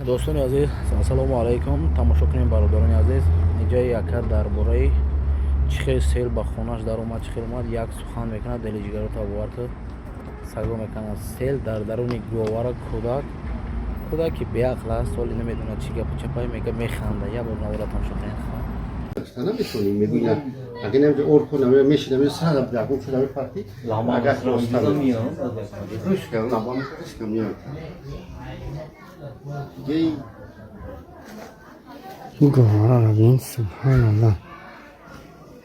Дӯстони азиз, ассалому алайкум. Тамошо кунем, бародарони азиз. Инҷа яка дар бораи чӣ хел сел ба хонаш даромад, чӣ хел омад, як сухан мекунад, дили ҷигарота бовар ки саго мекунад. Сел дар даруни говара кӯдак, кӯдаки беақл аст, ҳоли намедонад чӣ гапу чапай мега, механда. Як бор навора тамошо кунед. Наметонем, мегӯям, агар намҷа ор кунам, мешинам, сара ягон шуда мепарти, агар роста рӯшка лаба рӯшка меояд. Диге. Ин говара бин, субҳаналлоҳ.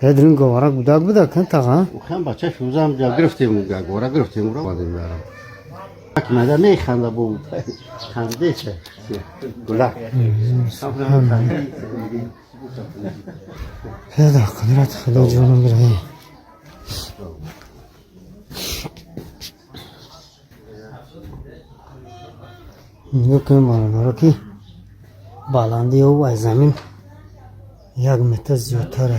Ҳедрин говара гудак буда кан таға? Хам бача фӯзам ҷа гирифтем, гора гирифтем, ура омадем барам. Мада механда бу хандидеша. Гулак. Худо қудрат, Худо ҷонам бираҳем. Нигоҳ кунем, бародаро, ки баландии об аз замин 1 метр зиёдтар,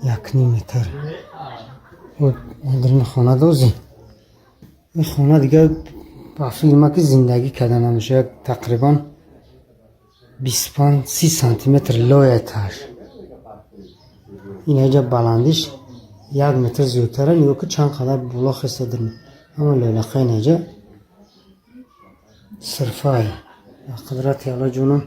1.5 метр. Дрин хона дози. Ин хона дигар ба филма ки зиндагӣ карда намеша, як тақрибан 25-30 сантиметр лоя таш. Ин аҷа баландиш 1 метр зиёдтара. Нигоҳ ки чанд қадар боло хеста дрин. Ҳама лойлақа ин аҷа сирфай. Қудрати Алло ҷонам.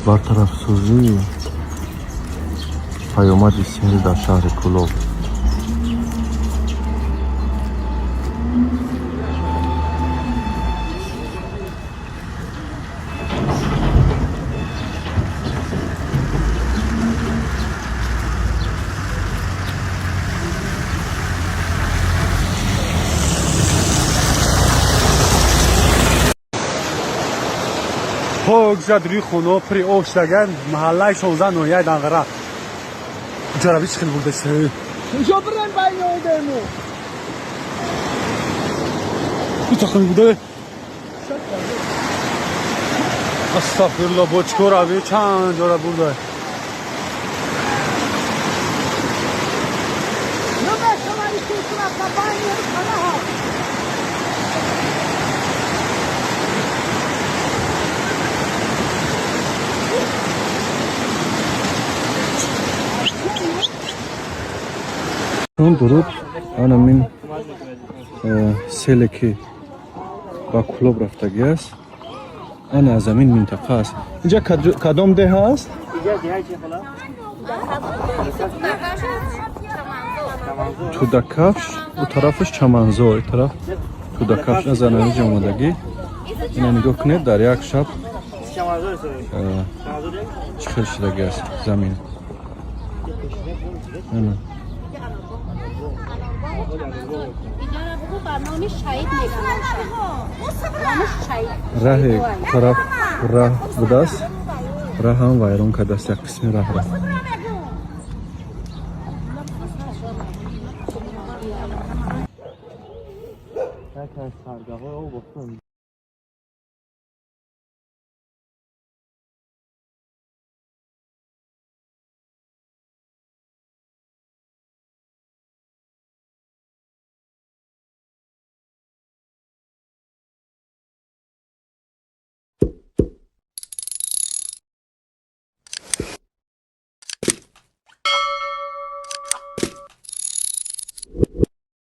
Бартарафсозии паёмади сел дар шаҳри Кӯлоб. Пок зад рӯи хонаҳо, пури об шудаган, маҳаллаи 16, ноҳияи Данғара. Ҷараби чӣ хел бурдаст? Куҷо бирем байни одему? Итахми буда? Астағфирулло, бо чӣ кор рави? Чанд ҷора бурда? Намешавари кушрафта байни хонаҳо. Дуруд, анамин селе ки ба Кӯлоб рафтагӣ аст, ана аз ҳамин минтақа аст. Инҷа кадом деҳа аст? Тудакафш, у тарафаш Чаманзор, и тараф Тудакафш. Аз ананиҷа омадагӣ. Ина нигоҳ кунед, дар як шаб чӣ хел шудагӣ аст замин. Ана. Ба номи Шаҳид мегӯянд. Номаш Шаҳид. Раҳи тараф раҳ будааст, раҳам вайрон кардааст, як қисми раҳро. Яке аз саргаҳҳои об гуфтам.